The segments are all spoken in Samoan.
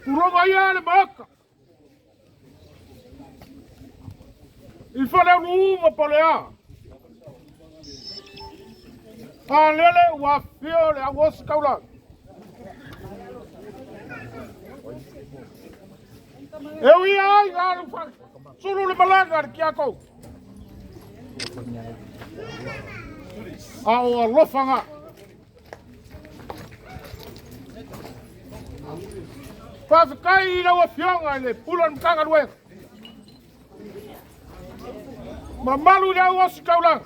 Tuloga ia le maota. I Falelu ma Polea. A lele ua afifio le au ositaulaga. E ui ai na alu sulu le malaga a le kiakou. A o alofaga. Faafetai i lau Afioga i le Pule o le Matagaluega. Mamalu i le au ositaulaga.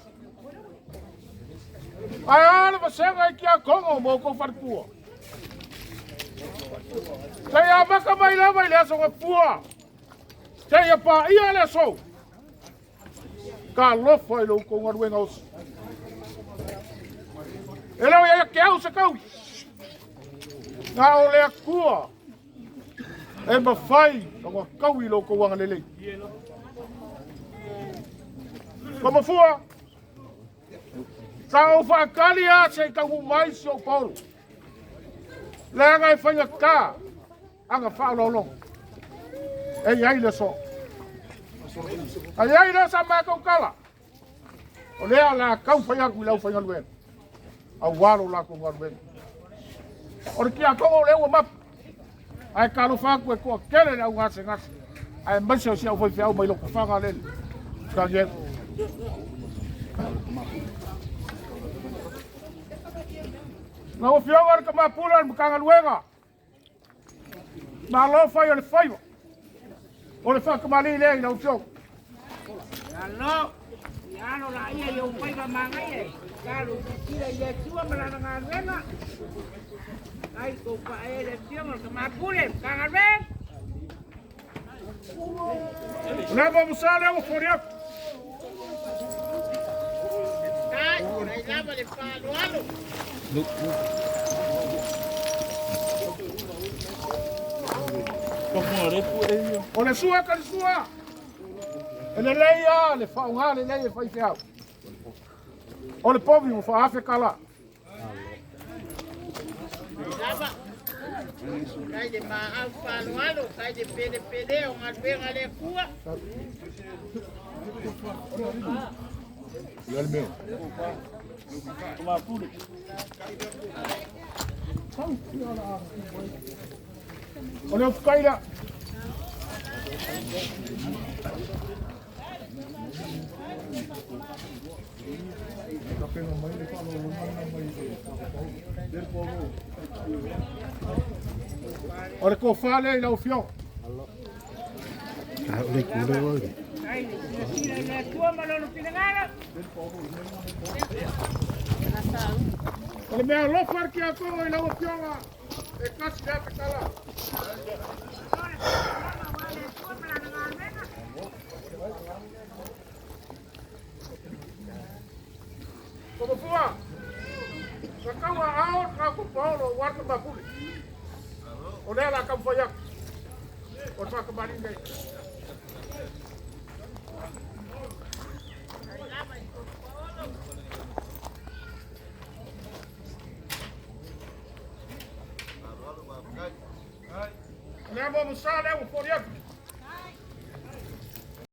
Ae a le vasega i Tiakono ma outou faletua. Seia amata mai lava i le aso Gafua, seia paia le aso. Talofa i lo outou galuega osi. E le o ia te au se taui. Na o le Atua e mafai ona taui lo outou agalelei. Tomafua, sa ou faatali lava se i taunuu mai si ou paolo, leaga e faigata aga faaaloaloga. E i ai le aso. A i ai lea sa matou tala, o lea o le a tau fai atu i le aufaigaluega, aua lo latou galuega. O le tiakono o lea ua mapu, ae talofa atu e toatele le au gasegase, aemaise o si au faifeau mai Lotofaga lele. Daniel. Lau Afioga i le Tama Pule o le Matagaluega, malo fai o le faiva. O le faatamalii lea i lau Afioga. Alo, ia alo laia i ou faiva magaia e talo i silasila i le Atua ma lana galuega. Ai kou pae le Afioga o le Tama Pule, Matagaluega. O le ava musa lea ua foli atu. Tai, ai lava le faaaloalo. O le sua ka le sua. E lelei lava le faaaoga lelei e faifeau. O le povi ua faaafe tala. Lava. Tai le maau faaaloalo, tai le pelepele o galuega a le Atua. O le ufukai lea. O le tofa lea i lau Afioga. Tai le silasila i le Atua ma lona finagalo. O le mea alofa le tiakono i lau Afioga e tasi le afe tala. Tomafua, sa tau a ao le tatou paolo aua le Tamapule. O lea o le a taumafai atu. O le faatamalii nei. O le amo musa lea ua foli atu.